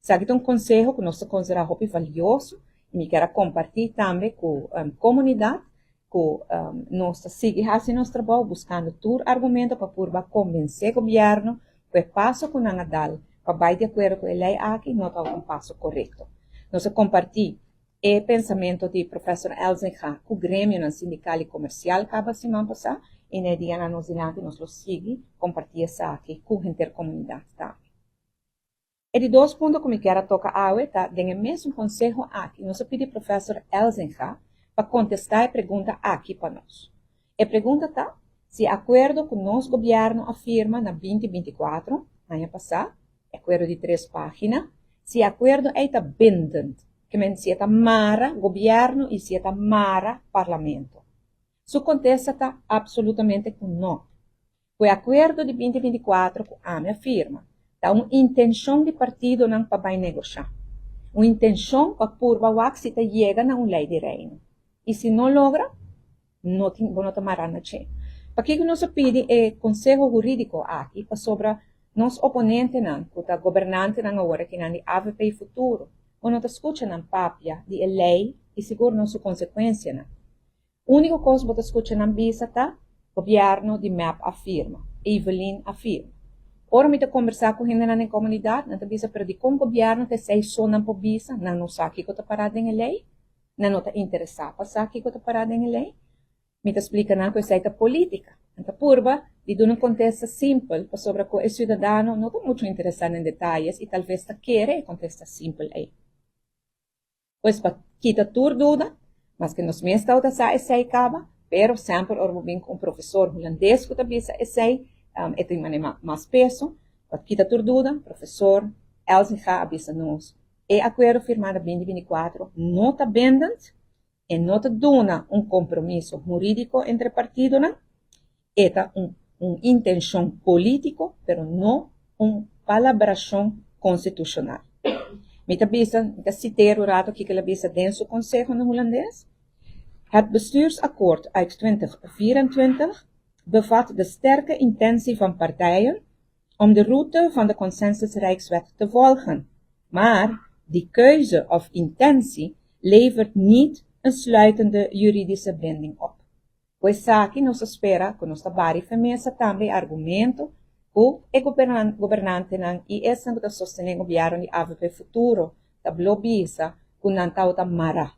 Esaki ta un konseho ku nos ta konsiderá hopi valioso i mi kier a kompartí tambe ku komunidat ku nos ta sigui hasi nos trabou buskando tur argumento pa purba kombensé gobièrnu ku e paso ku nan a dal pa bai di akuerdo ku e lei aki no tabata un paso korekto. Nos a kompartí e pensamento di Professor Elzinga ku gremionan sindikal i komersial kaba siman pasá i na e dianan nos dilanti nos lo sigui kompartí esaki ku henter komunidat tambe. E di dos punto ku mi kier a toka awe ta den e mesun konseho aki nos a pidi Professor Elzinga pa kontestá e pregunta aki pa nos. E pregunta ta si e akuerdo ku nos gobièrnu a firma na 2024, aña pasá, e akuerdo di tres página, si e akuerdo ei ta bindend, ke men si e ta mara gobièrnu i si e ta mara parlamento. Su kontesta ta apsolutamente ku no. Ku e akuerdo di 2024 ku ami a firma, ta un intenshon di partidonan pa bai negoshá. Un intenshon pa purba wak si ta yega na un lei di Reino. I si no logra, no tin bo no ta mará na dje. Pakiko nos a pidi e konseho hurídiko aki? Pasobra nos oponentenan, ku ta gobernantenan awor akinan di avp Futuro, bo no ta skucha nan papia di e lei i sigur no su konsekuensianan. Úniko kos bo ta skucha nan bisa ta, Gobièrnu di mep a firma, Evelyn a firma. Ora mi ta kombersá ku hendenan den komunidat, nan ta bisa pero dikon gobièrnu ta esei so nan por bisa? Nan no sa kiko ta pará den e lei? Nan no ta interesá pa sa kiko ta pará den e lei? Mi ta splika nan ku esei ta polítika. Nan ta purba di duna un kontesta simpel pasobra ku e siudadano no ta muchu interesá den detayes i talves ta kere e kontesta simpel ei. Pues pa kita tur duda, maske nos mes tabata sa esei kaba, pero semper ora bo bin ku un profesor hulandes ku ta bisa esei, e tin manera mas peso. Pa kita tur duda, profesor Elzinga a bisa nos, e akuerdo firmá na 2024 no ta bindend, e no ta duna un kompromiso hurídiko entre partidonan, E ta un un intenshon polítiko, pero no un palabrashon konstitushonal. Mi ta bisa, mi ta sit'é un rato kiko el a bisa den su konseho na hulandes, Het bestuursakkoord uit 2024 bevat de sterke intentie van partijen om de route van de Consensus Rijkswet te volgen, maar die keuze of intentie levert niet een sluitende juridische binding op. Ku esaki nos ta spera ku nos ta bari fe mesa tambe e argumento ku e gobernantenan i esnan ku ta sostené gobièrnu di avp Futuro ta blo bisa ku nan tabata mará.